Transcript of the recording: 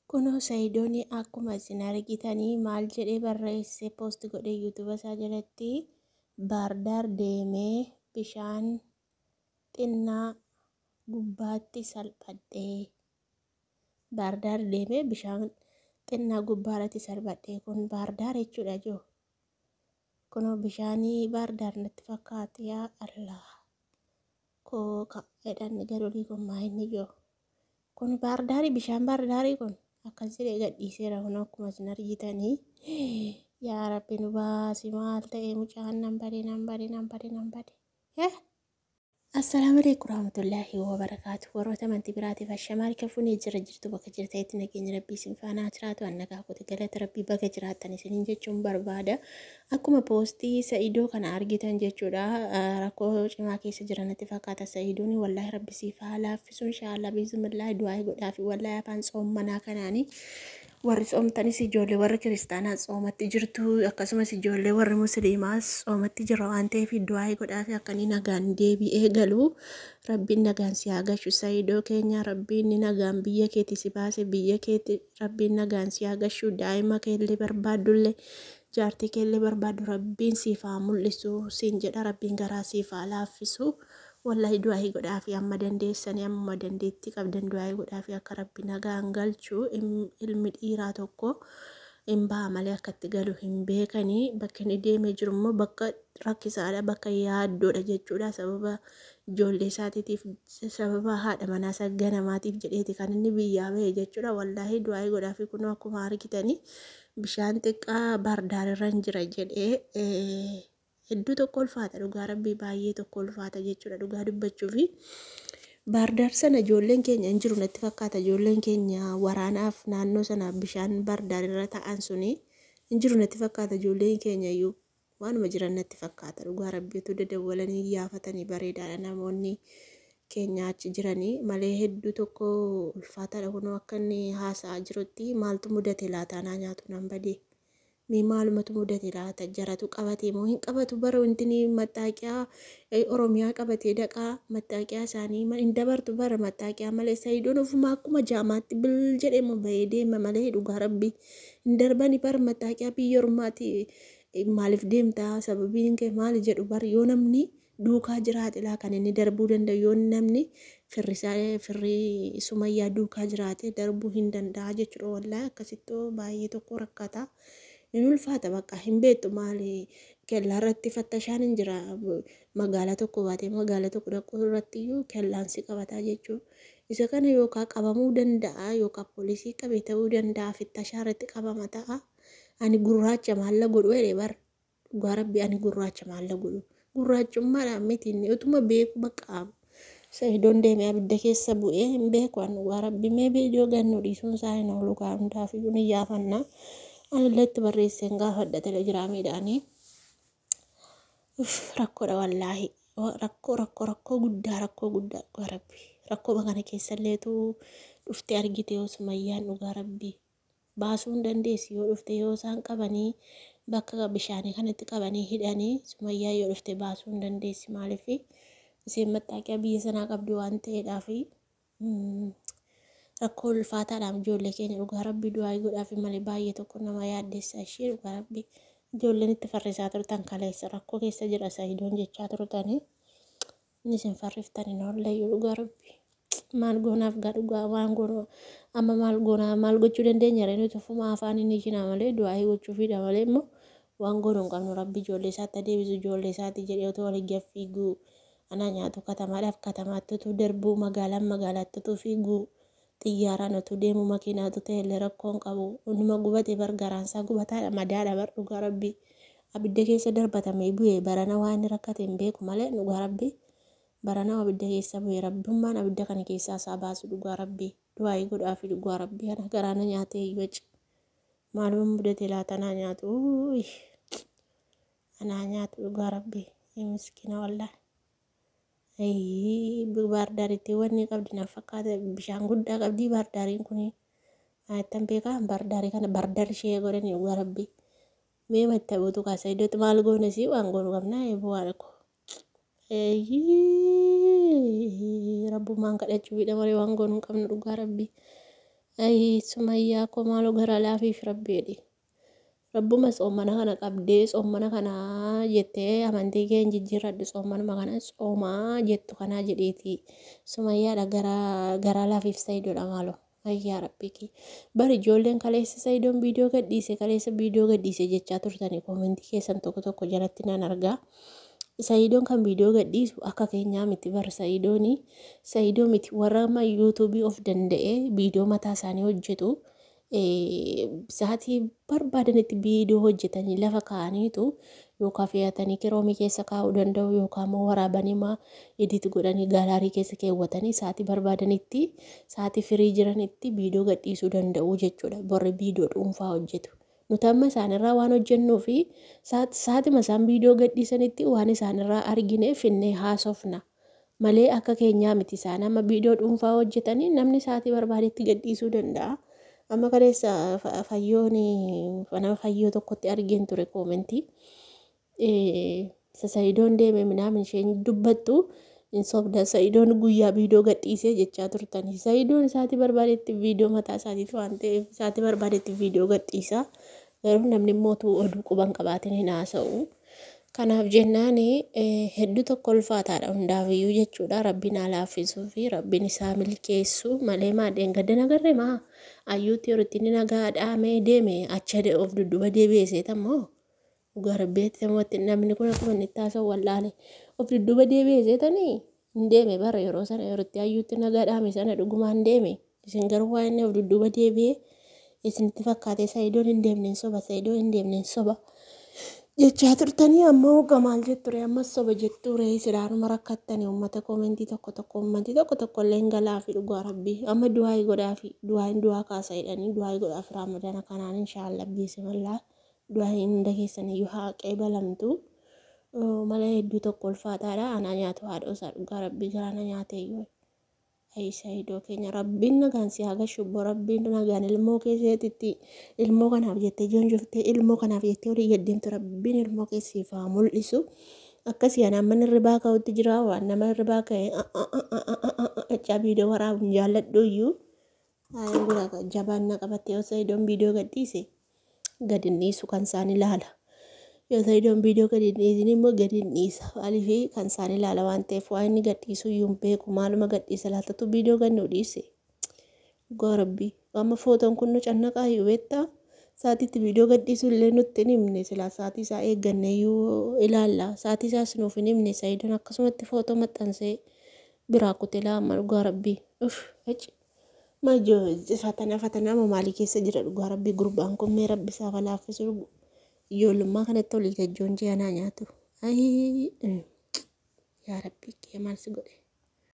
Kunoo Sayidoon akkuma isin argitanii maal jedhee barreesse poosti godhee yuutuuba isaa jalatti Baardaar deemee bishaan xinnaa gubbaatti salphadhee. Baardaar deemee bishaan xinnaa gubbaarratti salphadhee kun Baardaar jechuudha jiru. Kunoo bishaanii Baardaar natti fakkaata yaa Allah. Kooka jedhan garuu kun maa inni jiru. Kun Baardaarii bishaan Baardaarii kun akkas jedhee gadhiiseera kun akkuma isin argitanii. Yaa Rabbi nu baasi maal ta'e mucaan nan bade nan bade nan bade nan bade. Assalaamu alaikum warahmatullaahi wabarakaatu. Warroota amantii biraatiif ashamaa harka fuunee jira jirtu bakka jirtanitti nageenya rabbii isin faana haa jiraatu. An nagaa kooti galata rabbii baga jiraattan isiniin jechuun barbaada. Akkuma poostii Sa'idoo kana argitan jechuudha. Rakkoo cimaa keessa jira natti fakkaata Sa'idoon wallaahi rabbi siif haa laaffisu inshaallah biizimillaahi du'aa godhaafi wallaahi afaan soommanaa kanaani. Warri tsoomtanis ijoollee warri kiristaanaa tsoomatti jirtu akkasumas ijoollee warri musliimaas tsoomatti jira waan ta'eef du'aa godhaafi akka inni nagaan deebi'ee galu rabbiin nagaan si haa gashu Sa'idoo keenya rabbiin inni nagaan biyya keeti si baase biyya keeti rabbiin nagaan si haa gashu daa'ima keellee barbaaddullee jaartii keellee barbaaddu rabbiin siif haa mul'isu siin jedha rabbiin garaa siif haa laaffisu. Wallahi du'aa'ii godhaafi amma dandeessanii ammuma dandeettii qabdan du'aa'ii godhaafi akka rabbi nagaan galchu ilmi dhiiraa tokko hin ba'a malee akka itti galu hin beekanii bakka inni deemee jiru immoo bakka rakkisaadha bakka yaaddoodha jechuudha sababa ijoollee isaatiitiif sababa haadha manaa isaa ganamaatiif jedheeti kan inni biyyaa bahe jechuudha wallaahi du'aa'ii godhaafi kunoo akkuma argitanii bishaan xiqqaa baardaarirra hin jira jedhee hedduu tokko ulfaata dhugaa rabbii baay'ee tokko ulfaata jechuudha dhugaa dubbachuufi. Baardaar sana ijoolleen keenya hin jiru natti fakkaata ijoolleen keenya waraanaaf naannoo sana bishaan baardaar irra ta'an suni hin jiru natti fakkaata ijoolleen keenya iyyuu waanuma jiran natti fakkaata dhugaa rabbii utuu dadawwalanii yaafatanii bareedaadha namoonni keenya achi jiranii malee hedduu tokko ulfaataadha kunoo akka inni haasa'aa jirutti maaltu mudate laataa naa nyaatu nan badee. Mee maalumatu mudate laata jaratu qabate moo hin qabatu bara wantini mattaaqiyaa Oromiyaa qabatee dhaqaa mattaaqiyaa isaanii hin dabartu bara mattaaqiyaa malee sayidoon ofuma akkuma jaamaatti bil jedhee moo bahee deema malee dhugaa rabbi hin darbani bara mattaaqiyaa biyya ormaati maaliif deemtaa sababiin kee maali jedhu bar yoo namni duukaa jiraate laa kan inni darbuu danda'u yoo namni firrisaa firri sumayyaa duukaa jiraate darbuu hin danda'a jechuudha wallaahi akkasittoo baay'ee tokko rakkata hin ulfaata bakka hin beektu maali kellaa irratti fattashaan hin jira magaalaa tokko baatee magaalaa tokko dhaquu irratti iyyuu kellaan si qabataa jechuudha isa kana yookaan qabamuu danda'a yookaan poolisii qabe ta'uu danda'a fittashaa irratti qabama ta'a ani gurraacha maalla godhu jedhe bar Dhugaa rabbi ani gurraacha maal na godhu. Gurraachummaadhaan miti inni utuma beeku bakka Sa'idoon deemee abidda keessa bu'ee hin beeku ani dhugaa rabbi mee viidiyoo gannu dhiisuun isaa hin oolu kaa hundaaf iyyuu ni yaafanna. Anillee itti barreesseen gaafadha telegiraamiidhaani. Uff rakkoodha wallaahi. Rakkoo rakkoo rakkoo guddaa rakkoo guddaa dhugaa rabbi. Rakkooma kana keessalleetu dhuftee argite yoo sumayyaan dhugaa rabbi. Baasuu hin dandeessi yoo dhufte yoo isaan qabanii bakka bishaanii kanatti qabanii hidhanii sumayyaa yoo dhufte baasuu hin dandeessi maaliif isheen maxxaaqiyaa biyya sanaa qabdi waan ta'eedhaaf rakkoo ulfaataadhaaf ijoollee keenya dhugaa rabbii du'aa godhaafi malee baay'ee tokko nama yaaddessa ishee dhugaa rabbii ijoolleen itti farrisaa turtan kaleessa rakkoo keessa jira sayidoon jechaa turtanii inni isin farriftan hin oolleyyuu dhugaa rabbii. Maal goonaaf gaa dhugaa waan goonu amma maal goonaa maal gochuu dandeenya ree nuti ofuma afaan hin hiikinaa malee du'aa'ii gochuufiidha malee immoo waan goonu hin qabnu rabbi ijoollee isaatti deebisu ijoollee isaatti jedhee otoo walii gad fiiguu anaa nyaatu katamaadhaaf katamaatti utuu darbuu magaalaan magaalaatti utuu fiiguu xiyyaaraan utuu deemu makiinaatu ta'e illee rakkoo hin qabu numa gubate bar garaansaa gubataadha madaadha bar dhugaa rabbi abidda keessa darbatamee bu'e barana waan inni rakkate hin beeku malee dhugaa rabbi Baranaa abidda keessa bu'e rabbummaan abidda kana keessaa isaa baasu dhugaa rabbii du'aa'ii godhaafi dhugaa rabbii ana garaa na nyaatee iyyuu maaluma mudate laata naa nyaatu uuy anaa nyaatu dhugaa rabbii miskiina wallaahi. Baardaaritti wanni qabdi na fakkaata bishaan guddaa qabdi baardaariin kun ayattan beekaa baardaarii kana baardar ishee godhanii dhugaa rabbii mee matta buutu kaasa iddootti maal goone sii waan goonu qabnaa eeboo haadha koo. Eeyyii rabbumaan kadhachuufidha malee waan goonu hin qabnu dhugaa rabbii. Ayii Sumayyaa koo maaloo garaa laafiif rabbi jedhi. Rabbuma tsoommana kana qabdee tsoommana kana jettee amantii kee hin jijjiirradhu tsoommanuma kana tsoomaa jettu kanaa jedhiiti. Sumayyaadha garaa garaa laafiif Sayidoodha maaloo. Ayyaa rabbii kee. Bari ijoolleen kaleessa Sayidoon viidiyoo gadhiise kaleessa viidiyoo gadhiise jechaa turtanii koomentii keessan tokko tokko jalatti nan argaa. Sayidoon kan viidiyoo gadhiisu akka keenyaa miti bar Sayidooni. Sayidoo miti warra amma yuutuubii of danda'ee viidiyoo mataa isaanii hojjetu. Sa'aatii barbaadanitti viidiyoo hojjetanii lafa kaa'aniitu yookaan fe'atanii kiroomii keessa kaa'uu danda'u yookaan immoo waraabanii maa edit godhanii gaalaarii keessa keewwatanii sa'aatii barbaadanitti sa'aatii firii jiranitti viidiyoo gadhiisuu danda'u jechuudha. Warri viidiyoo dhuunfaa hojjetu. Nuti amma isaanirraa waan hojjennuu fi sa'aatima isaan viidiyoo gadhiisanitti waan isaanirraa argine finnee haasofna. Malee akka keenyaa miti isaan amma viidiyoo dhuunfaa hojjetanii namni sa'aatii barbaadetti gadhiisuu danda'a. Amma kaleessa fayyoon nama fayyoo tokkotti argeen ture koomentii. Sayidoon deeme minaamin isheen dubbattu hin sobda Sayidoon guyyaa viidiyoo gadhiisee jechaa turtani. Sayidoon isaatii barbaadetti viidiyoo mataa isaatiitu waan ta'eef isaatii barbaadetti viidiyoo gadhiisa. Garuu namni immoo oduu quban qabaatin hin haasa'u. Kanaaf jennaan hedduu tokko ulfaataadha hundaafiyyuu jechuudha. Rabbiin haa laaffisuu fi rabbiin isaa milkeessu malee maadheen gadda nagarre maa ayyuutti yeroo itti inni nagaa dhaamee deeme acha of dudduuba deebi'ee seetammoo dhugaa rabbiitti namatti namni kun akkuma inni itti haasa'u wallaale of dudduuba deebi'ee seetanii hin deeme bara yeroo sana yeroo itti ayyuutti nagaa dhaame sana dhugumaan deeme isin garuu waa inni of dudduuba deebi'ee isinitti fakkaate Sayidoon hin deemne hin soba Sayidoon hin deemne hin soba. Jechaa turtanii amma hogga maal jetture ammas soba jetture silaanuma rakkattanii uummata koomentii tokko tokko uummanti tokko tokko illee hin galaafi dhugaa rabbii amma du'aayi godhaafi du'aayin du'aa kaasa jedhanii du'aayi godhaafi raamadana kanaan inshaallah biisimallaa du'aayin hunda keessaniyyuu haa qeebalamtu malee hedduu tokko ulfaataadha anaa nyaatu haadha isaa dhugaa rabbii garaana nyaateeyyuu. Ayi Saidoo keenya rabbiin nagaan si haa gashu obbo rabbiin nagaan ilmoo kee seetitti ilmoo kanaaf jettee joonjoftee ilmoo kanaaf jettee olii gad deemtu rabbiin ilmoo kee siif haa mul'isu. Akkasii anaan mana hirribaa ka'utti jira waan nama hirribaa ka'e achaa viidiyoo waraabu hin jaalladhu iyyuu. Ayi gura jabaan na qabatte yoo Saidoon viidiyoo gadhiise gad hin dhiisu kan isaan ilaala. Yoo Sa'idoon viidiyoo gadi hin dhiisin immoo gadi hin dhiisa. Maaliif kan isaan ilaala waan ta'eef waan inni gad dhiisu iyyuu hin beeku. Maaluma gad dhiisa laatatu viidiyoo gad nu dhiise. Dhugaa rabbii. Amma footoon kun nu cannaqaa iyyuu beektaa? Sa'aatiitti viidiyoo gad dhiisu illee nutti hin himne silaa sa'aatii isaa eegganne iyyuu ilaalla. Sa'aatii isaas nuuf hin himne Sa'idoon akkasumatti footoo maxxansee biraa kute laa amma dhugaa rabbii. Uff eci. Majoo fatana fatana amma maalii keessa jira dhugaa rabbii gurbaan kun mee rabbi isaaf haa laaffisu. Ijoollummaa kanatti olii gajjoon ji'a naa nyaatu. Ayii yaa rabbii kee maal si godhe.